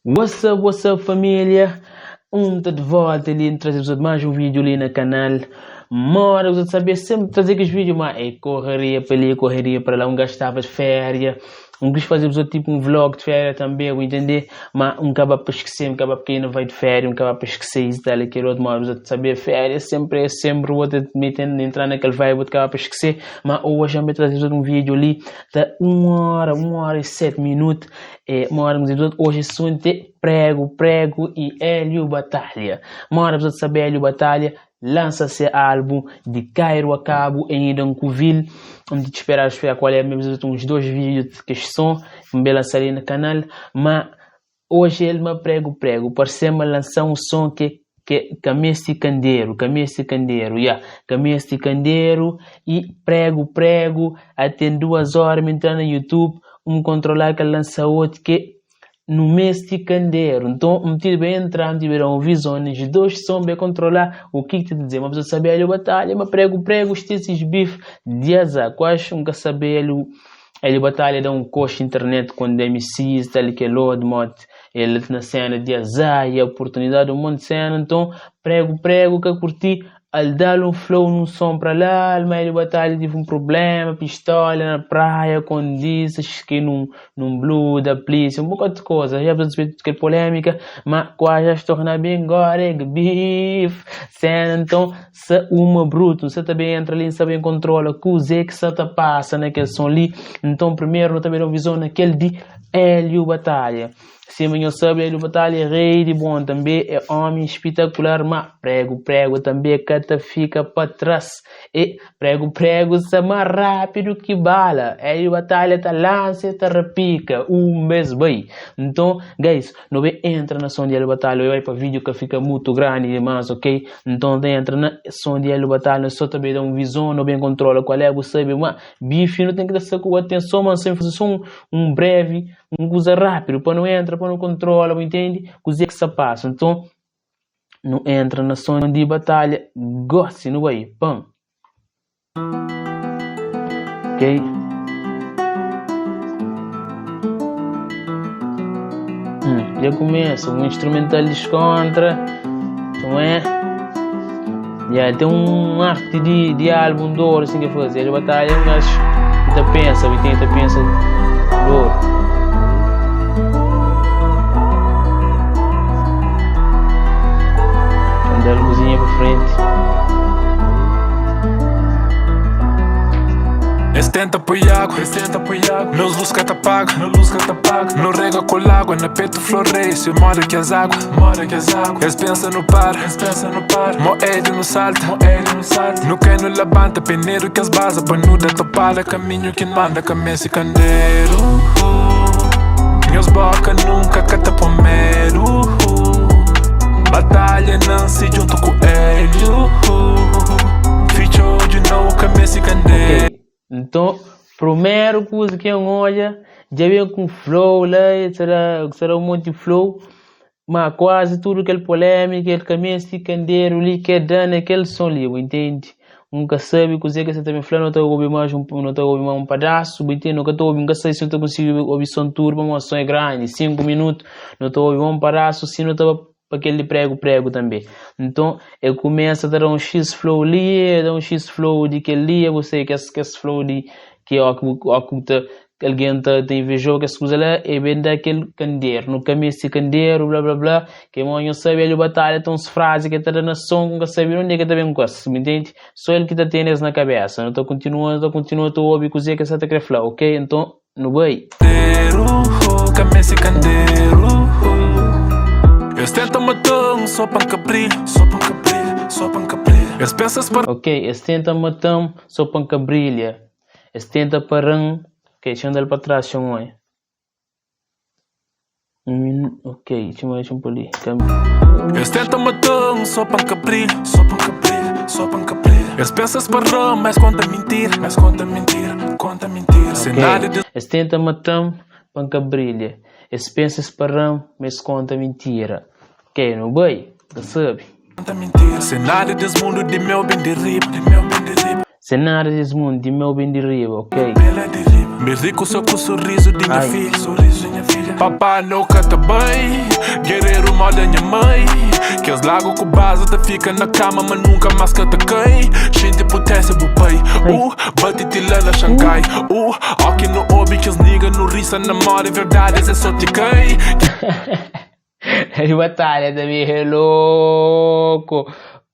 What's up, what's up família? Um tá de volta ali, trazer vos mais um vídeo ali na canal. Mora, você saber sempre trazer aqueles vídeos, mas é correria para ali, correria para lá. Um gajo estava de férias, um quis fazer vos tipo um vlog de férias também, eu entender, mas um acaba para esquecer, um acaba porque ainda vai de férias, um acaba para esquecer isso tal, aquele outro, mas você saber férias sempre é sempre o outro metendo entrar naquele vibe, outro acaba para esquecer, mas hoje eu me trazer um vídeo ali, tá uma hora, 1 hora e 7 minutos. É, uma hora hoje assunto é prego, prego e Hélio Batalha. Uma hora você saber Hélio Batalha lança-se álbum de Cairo a Cabo em Idancoville. Onde te esperar, esperar qual é mesmo uns dois vídeos que são, me lançar ali no canal, mas hoje ele me prego, prego, parece-me lançar um som que que Cameste Candeiro, Cameste Candeiro, yeah, Cameste Candeiro e prego, prego, até 2 horas me entrar no YouTube, um controlar que lança outro que no mês de candeiro. Então, um tive bem entrar, um tive um visões, dois sons bem controlar o que te dizer. Uma pessoa sabe a batalha, mas prego, prego, esses bife de azar. Quase nunca sabe ele batalha dá um coxo internet com MCs, tal que é load, mod, ele na cena de azar e a oportunidade, um monte de cena. Então, prego, prego, que curti al dar um flow num som para lá, mas ele batalha tive um problema, pistola na praia, com dizes que num, num blue da polícia, um bocado de coisa, já precisa que polêmica, mas quase já se torna bem agora, é beef, cena, então, se uma bruto, você também entra ali, sabe controla, que que se passa naquele som ali, então primeiro também não visão naquele de Hélio Batalha. Se amanhã sabe, Hélio Batalha é rei de bom também, é homem espetacular, mas prego, prego também, cata fica para trás. E prego, prego, se mais rápido que bala. Hélio Batalha tá lança, tá repica, um mês bem. Então, guys, não bem entra na som de Hélio Batalha, vai para vídeo que fica muito grande demais, ok? Então, entra na som de Hélio Batalha, só também dá um visão, não bem controla qual é, você sabe, mas bife não tem que dar com atenção, mas sempre fazer só um, um breve, um coisa rápido, para não entra, para não controla, entende? Coisa que se passa. Então, não entra na som de batalha, goste, não vai, pam. Ok? Já começa, um instrumental descontra, não é? Yeah, tem um arte de, de álbum de ouro assim que fazer. Ele batalha um gajo que pensa, tenta pensa de ouro. Andar a luzinha para frente. Eles tenta pôr água, eles tenta pôr água. Meus luz que te apaga, meu luz que te apaga. No rega com água, na peito floresce, mora que as água, mora que as água. Eles pensam no par, eles pensam no par. Mo ele no salta, mo ele no salta. No cai no levanta, peneiro que as baza, panuda topada, caminho que manda, cabeça e candeiro. Meus boca nunca cata pomero. Batalha Nancy junto com Hélio. Fichou de novo, cabeça e candeiro. Ok, então, primeiro coisa que eu olha, já vem com flow lá, será, será um monte de flow, mas quase tudo aquele polêmica, aquele caminho esse candeiro ali que é dando aquele som ali, entende? Nunca sabe coisa que você também falando, não estou a ouvir mais um, não estou a ouvir mais um pedaço, entende? Nunca estou a ouvir, nunca sei se eu estou conseguindo ouvir som turbo, mas o som é grande, 5 minutos, não estou a ouvir um pedaço, se não estou para aquele prego, prego também. Então, eu começo a dar um X flow ali, dar um X flow de que ali, você que esse, que esse flow de que ó, que, ó, que tá, que alguém tá, te invejou, que essa coisa lá, e vem daquele candeiro, no caminho esse candeiro, blá blá blá, que o sabe ele batalha, tem umas frases que tá dando som, nunca sabe onde é que tá bem com isso, me entende? Só ele que tá tendo isso na cabeça, não tô continuando, tô continuando, tô ouvindo coisa que você tá querendo falar, ok? Então, não vai. Cabeça e candeiro. Eles tentam matar só para cabrilho, só para cabrilho, só para cabrilho. Eles pensam para Ok, eles tentam matar só para brilha. Eles tentam parar. Ok, deixa eu andar para trás, deixa eu ver. Um minuto. Ok, deixa eu ver, deixa eu pôr ali. Eles tentam matar só para cabrilho, só para cabrilho, só para cabrilho. Eles pensam para mas conta mentira, mas conta mentira, conta mentira. Sem nada Ok, de eles tentam matar para brilha. Eles pensam parar, mas conta mentira. Ok, não vai? Já sabe. conta mentira. Sem nada desse mundo de meu bem de riba, de meu bem de riba. Sem nada desse mundo, de meu bem de riba, ok? Bela de riba. Me rico só com o sorriso de minha Ai. filha, sorriso de minha filha. Papai nunca tá bem. Lagu ku baza ta fika na kama ma nunka más ka ta kai. Xinti potência bu pai. Bati ti la na Shanghai. Ó ki nu obi kes nigga nu risa na mori verdade es é só ti kai. De batalha também é louco.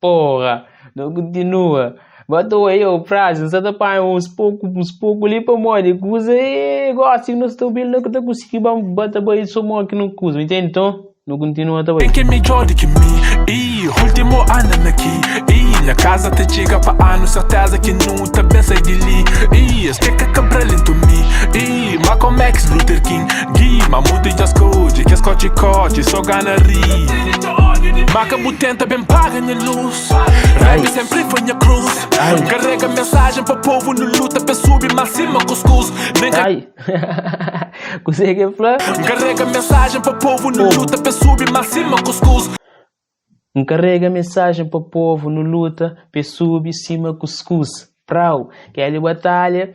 Porra, não continua. Batou aí o prazo, não está pai uns pouco ali para morrer. Coisa é gosto que não estou bem, não que conseguir bater bem só morre que não cusa, entende? Então, não continua também. Quem que é melhor do que mim? Ih, último ano aqui. Ih, minha casa te chega pa ano, certeza que nunca pensei de li. Ih, esquece Cabral into me. Ih, Malcolm X, Luther King. Gui, Mamundi just code, que Scott Cote, só gana ri. Maca tenta bem paga minha luz. Rap sempre foi minha cruz. Carrega mensagem para povo no luta pra subir mais cima cuscuz. Nem Ai. Consegue falar? Carrega mensagem para povo no luta pra subir mais cima cuscuz. Encarrega mensagem para o povo no luta, pe sube cima cuscuz. Prau, que ele batalha,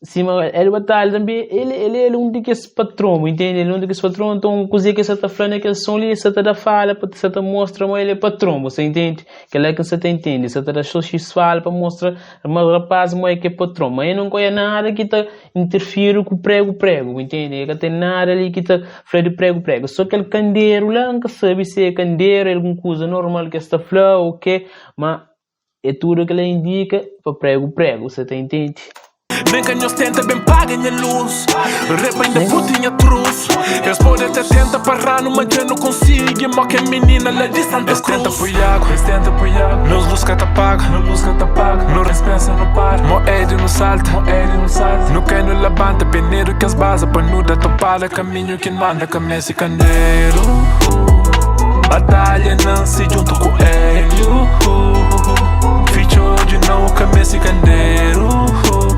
cima, ele batalha também, ele é um daqueles patrão, entende? Ele é um daqueles patrão, então coisa que você tá falando aquele som ali, você tá da fala, você tá mostra, mas ele é patrão, você entende? Que é que você tá entende, você tá da só X fala para mostrar, mas o rapaz, mas é que é patrão, mas ele não conhece nada que tá interfere com o prego prego, entende? Ele não tem nada ali que tá falando de prego prego, só aquele candeeiro lá, nunca sabe se é candeeiro, é alguma coisa normal que está falando, ou que, mas é tudo que ela indica para prego prego, você tá entende? Nem que nós tenta bem paga minha luz. Rap ainda putinha truz. Eles podem até tenta parar no mas eu não consigo. Mó que menina lá de Santa Cruz. Tenta apoiar, eles tenta apoiar. Meus luz que tá paga, meus luz que tá paga. No respensa no par, mo Ed no salta, mo Ed no salta. No cai no levanta, peneiro que as baza pa nu da topada caminho que manda cabeça e candeiro. Batalha Nancy junto com Hélio. Ficho de novo, cabeça e candeiro.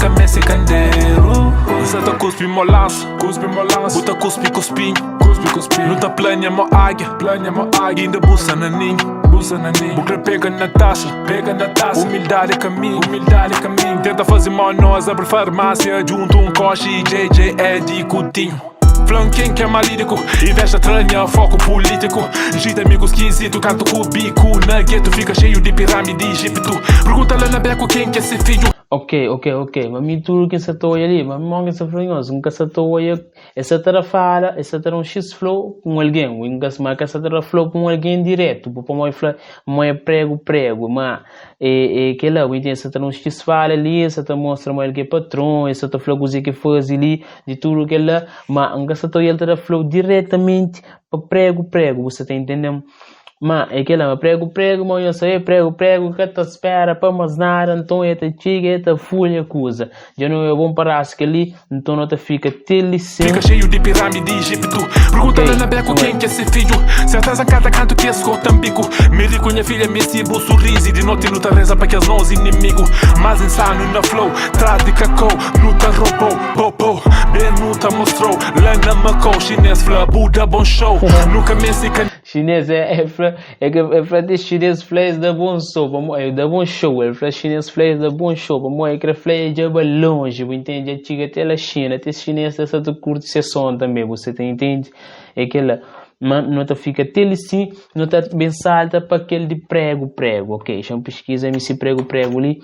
Cabeça e candeiro. Zé cuspe mo lança, cuspe mo lança. Buta cuspe cuspinho, cuspe cuspinho. Luta plania mo águia, plania mo águia. Ainda buça na ninho, buça na ninho. Bucra pega na taça, pega na taça. Humildade é caminho, humildade é caminho. Tenta fazer mal nós, abre farmácia. Junto um coche, JJ, Ed Coutinho. Flanquem que é malírico, inveja tranha, foco político. Gita amigo esquisito, canto com o bico. Na gueto fica cheio de pirâmide Egipto. Pergunta lá na beco quem que é esse filho. Ok. Mas me tudo que você tá ali, mas me que você falou, nunca você tá olha, essa tara fala, essa tara um X flow com alguém, nunca se marca essa tara flow com alguém direto, porque mãe fala, mãe prego prego, mas é que lá, entende? Essa tara um X fala ali, essa tá mostra mãe que é patrão, essa tá flow coisa que faz ali, de tudo que lá, mas nunca você tá olha tara flow diretamente para prego prego, você tá entendendo? Mas é que lá, prego prego, mas eu sei, prego prego, que te espera para mais nada, então é te chega, é te folha coisa. Já não é bom para que ali, então não te fica telicem. Fica cheio de pirâmide Egipto. Pergunta lá na beco quem que é esse filho. Certeza cada canto que esse bico. Me rico minha filha, me sibo sorriso. E de noite luta reza para que as nós inimigo. Mais insano na flow, traz de cacau, luta roubou, popô. Ben luta mostrou, lá na Macau, chinês fla, Buda bom show. Nunca me se Chinês é é chinês fla da bom show, é da bom show, ele fla chinês fla da bom show, é que fla já vai longe, entende? Já chega até a China, até chinês essa tu curte sessão também, você entende? É que ela, mas não tá fica até assim, não tá bem salta para aquele de prego prego, ok? Chama pesquisa MC prego prego ali.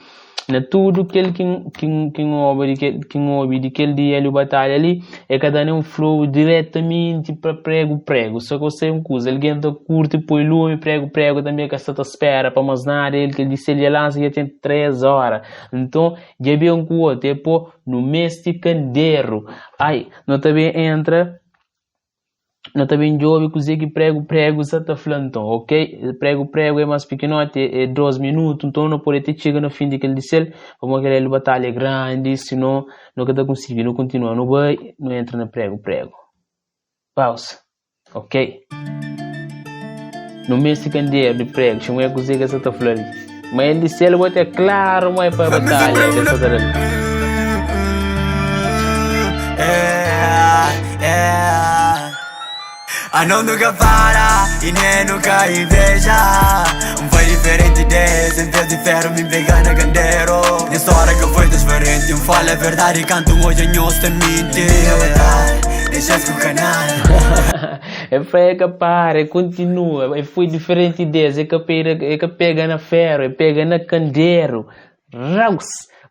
Na tudo que ele que ouve de aquele dia ele batalha ali é cada um flow diretamente para prego prego, só que você é um coisa, alguém tá curte põe lume prego prego também que essa tá espera para mais nada, ele que disse ele lança já tem 3 horas, então já bem um com o outro, é pô no mês de candeiro, ai, não também entra. Não também jovem que que prego prego só tá falando, então, ok? Prego prego é mais pequenote, é 2 minutos, então não pode ter chega no fim daquele disser, como aquele batalha grande, senão não tá conseguindo, não continua, não vai, não entra na prego prego. Pausa, ok? No mês de candeeiro de prego, chama é coisa que só tá falando. Mas ele disse, ele bota claro, mas para batalha, que só tá ali. A não nunca para e nem nunca inveja. Foi diferente desse, em vez de ferro me pega na candeiro. Nessa hora que foi diferente, um fala a verdade e canto hoje em nós te mente. Deixa com o canal. É fla é ka para, é kontinua, é foi diferenti des, é ka pega, é ka pega na feru, é pega na kanderu. Raus!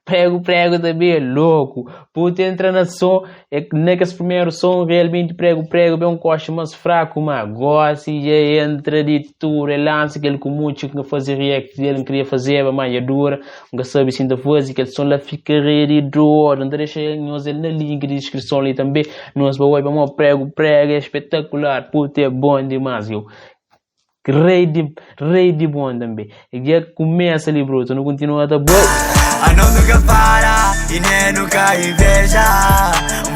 Prego prego também é louco. Puta entra na som, é na kes primeiro som realmente prego prego bem um coche mais fraco, mas gosta e já entra de tudo, é lança aquele com muito que fazer react dele, não queria fazer, mas é dura, nunca sabe se ainda fazer, aquele som lá fica rei de dor, não deixa nós ele na link de descrição ali também, nós vai para prego prego é espetacular, puta é bom demais, eu. Rei de bom também. E já começa ali, bruto, não continua tá bom. A não nunca para e nem nunca inveja.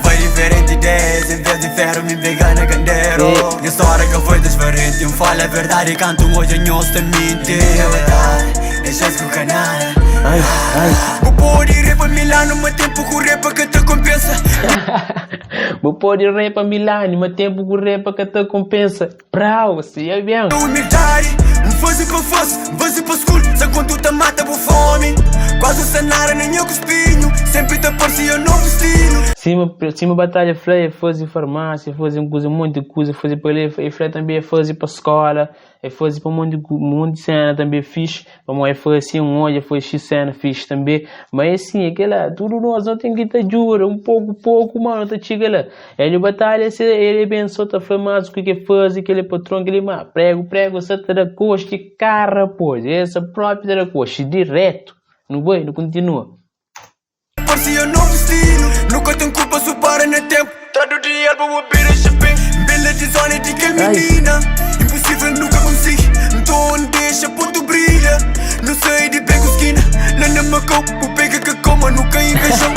Foi diferente desse, em vez de ferro me pega na candeiro. Minha história que foi diferente, um fala a verdade, canto hoje nós te mente. Deixas com o canal. Ai, ai. Vou pôr ir para Milano, mas tempo correr para que te compensa. Vou pôr ir para Milano, mas tempo correr para que te compensa. Brau, se é bem. Humildade, fazer para face, fazer para school. Só quando te mata por fome. Quase sanara nem eu cuspinho. Sempre te parecia um novo estilo. Cima, cima batalha flei, fazer farmácia, fazer coisa, um monte de coisa, fazer para ele, e flei também fazer para escola, e fazer para um monte de cena também fixe, para mãe foi assim um olho, foi X cena fixe também, mas assim, aquela, tudo nós não tem que te ajuda, um pouco, pouco, mano, tá chega lá. Ele batalha, se ele bem só tá famoso, o que que faz, aquele patrão, aquele mas prego, prego, só te da coxa, cara, pois, essa própria da coxa, direto, não vai, não continua. Parecia novo estilo, nunca tem culpa, só para no tempo. Todo dia vou beber chapéu, bela de zona de que menina. Impossível, nunca consigo. Então deixa, ponto brilha. Não sei de pego esquina, lá na Macau, o pega que coma, nunca invejou.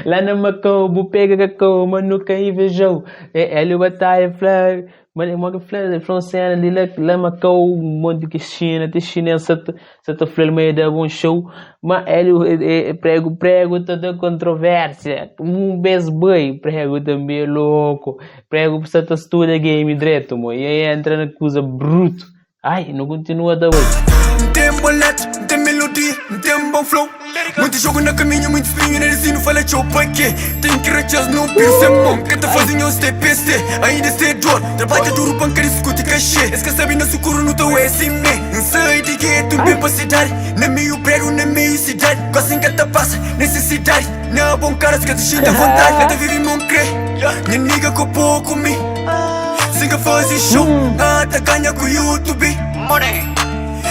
Lá na Macau, o pega que coma, nunca invejou. É, ele batalha, flá, mas uma que flá, flá cena ali lá, lá Macau, um monte de China, tem chinês, só te flá, meio da bom show, mas ele é, prego, prego, toda controvérsia, um beijo bem, prego também é louco, prego só te estuda game direto, mo, e aí entra na coisa bruto, ai, não continua da bem. Tem boleto, tem melodia, tem bom flow. Muito jogo no caminho, muito espinho, narizinho, fala tchau, pa quê? Tem que rachar no piso, é bom. Que tá fazendo os TPC, ainda se dor. Trabalha duro, banca, discute cachê. Esse que sabe, não socorro, não tô esse me. Não sei de que, tu bem pra cidade. Na meio prego, na meio cidade. Quase em cada passa, necessidade. Na bom cara, se que te sinta vontade. Até vive mon crê. Minha nigga com pouco me. Se que faz show, até ganha com YouTube. Money.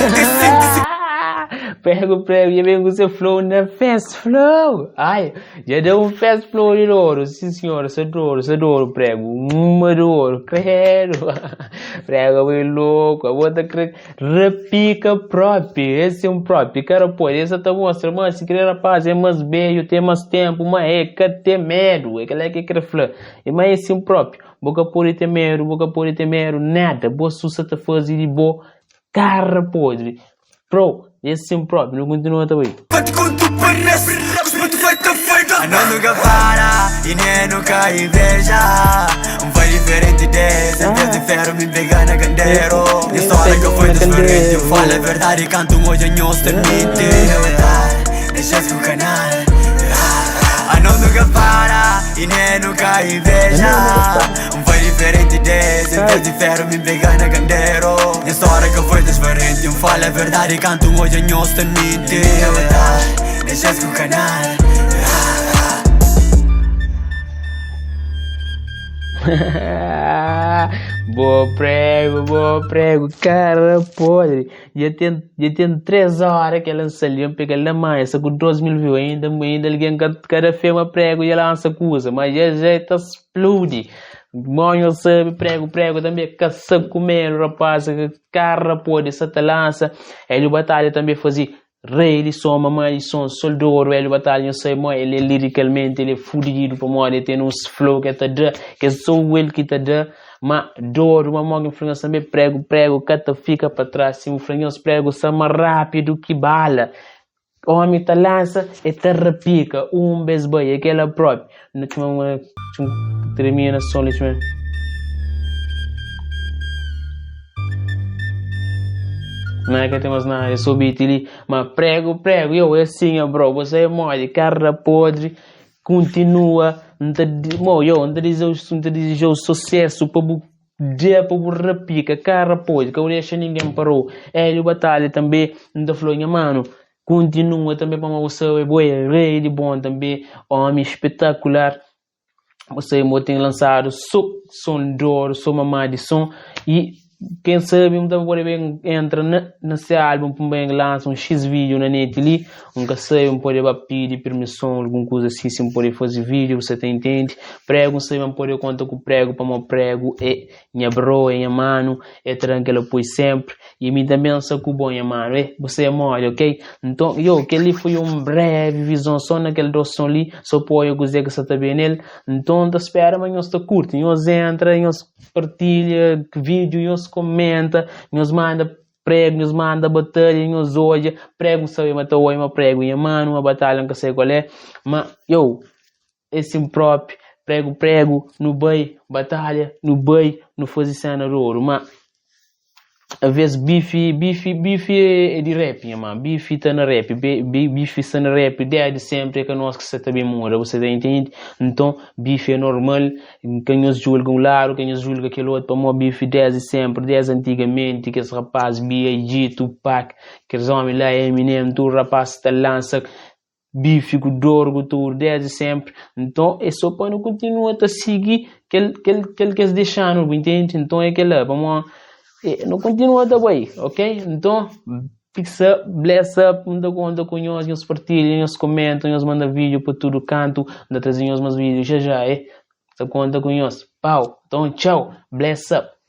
Esse Prego, prego, já vem com seu flow na fast flow. Ai, já deu um fast flow de ouro. Sim, senhora, sou de ouro, sou de ouro, prego. Uma de ouro, credo. Prego é louco. A bota repica próprio. Esse é um próprio. Cara, pô, esse tá mostra, mas se querer rapaz, é mais beijo, tem mais tempo, mas é que tem medo. É aquela que quer falar. É mais esse um próprio. Boca por ter medo, boca por ter medo, nada. Boa sussa te fazer de boa. Cara podre. Bro, esse é um próprio, não continua também. A não nunca para e nem nunca inveja. Foi diferente desse, em vez de ferro me pega na candeiro. Minha história que foi diferente, eu falo a verdade, canto hoje nós te mente. Deixas com o canal. A não nunca para e nem nunca inveja. Foi diferente desse, em vez de ferro me pega na candeiro. Minha história que foi diferente, eu falo a verdade, canto hoje nós te mente. Deixas com o canal. Boa prego, cara podre. Já tem 3 horas que ela lança ali, eu pego ela mais, com 2 mil views ainda, ainda alguém cada fema prego e ela lança coisa, mas já tá explode. Mãe, sabe, prego, prego também, caça comendo, rapaz, cara podre, essa te lança. Ele batalha também fazia. Rei de som, mamãe de som, soldoro, ele batalha, não sei, mãe, ele é liricalmente, ele é fudido, para morrer, ele tem uns flow que tá dá, que é só ele que tá dá, mas dor, uma mão que influência também, prego, prego, cata fica para trás, se influência prego, sama rápido que bala. Homem tá lança e tá repica, um beijo bem, aquela própria. Não tinha uma, termina só, deixa Não é que temos nada, eu sou beat ali, mas prego, prego, eu é assim, bro, você é mole, cara podre, continua N ta mo yo, N ta dizeu, N ta dizejau susesu pa bu da pa bu rapika, ka rapozi, ka bu dexa ningen parau. Hélio Batalha tanbe, N ta flau nha manu, kontinua tanbe pamodi bu sabe bo é rei di bon tanbe, omi spetakular. Bu sabe ma bu ten lansadu so son d'oru, so mamá di son i ken sabe N ta pode ben entra na na se album pa N ben lansa un xis video na net li, N ka sabe N pode ba pidi pirmison algun kuza si, si N pode faze video bu sa ta intende. Pregu N sabe ma N pode konta ku pregu pamodi pregu é nha bro, é nha manu, é ta da-m kel apoiu senpri. I mi tanbe N sta ku bo, nha manu. E, bu sabe modi, ok? Nton, yo, kel-li foi un brevi vizon so na kel dos son li, so pa odja kuzê ki sa ta ben nel. Nton, N ta spera ma nhos ta kurti. Nhos entra, nhos partilha vídiu, nhos komenta, nhos manda pregu, nhos manda batalha, nhos odja. Pregu N sabe ma ta odja ma pregu nha manu, ma batalha N ka sabe kual é. Ma, yo, é sin propi, pregu pregu, nu bai, batalha, nu bai, nu faze sena di oru. Ma aves bifi, bifi, bifi é di rap nha man, bifi ta na rap, bifi sta na rap desdi senpri, é ka nos ki sa ta ben muda, bu sa ta intende? Nton, bifi é normal, ka nhos julga un ladu, ka nhos julga kel otu, pamodi bifi desdi senpri, desdi antigamenti, kes rapaz B.I.G, Tupac, kes omi la, Eminem, tudu rapaz ta lansa bifi ku dor ku tudu desdi senpri nton é so pa nu kontinua ta sigi kel kel kel ki es dexa-nu bu intende nton é kela pamodi nu kontinua ta bai ok nton peace up bless up N ta konta ku nhos nhos partilha nhos komenta nhos manda vídeo pa tudu kantu N ta traze nhos más vídeo já já e ta konta ku nhos pau nton txau bless up.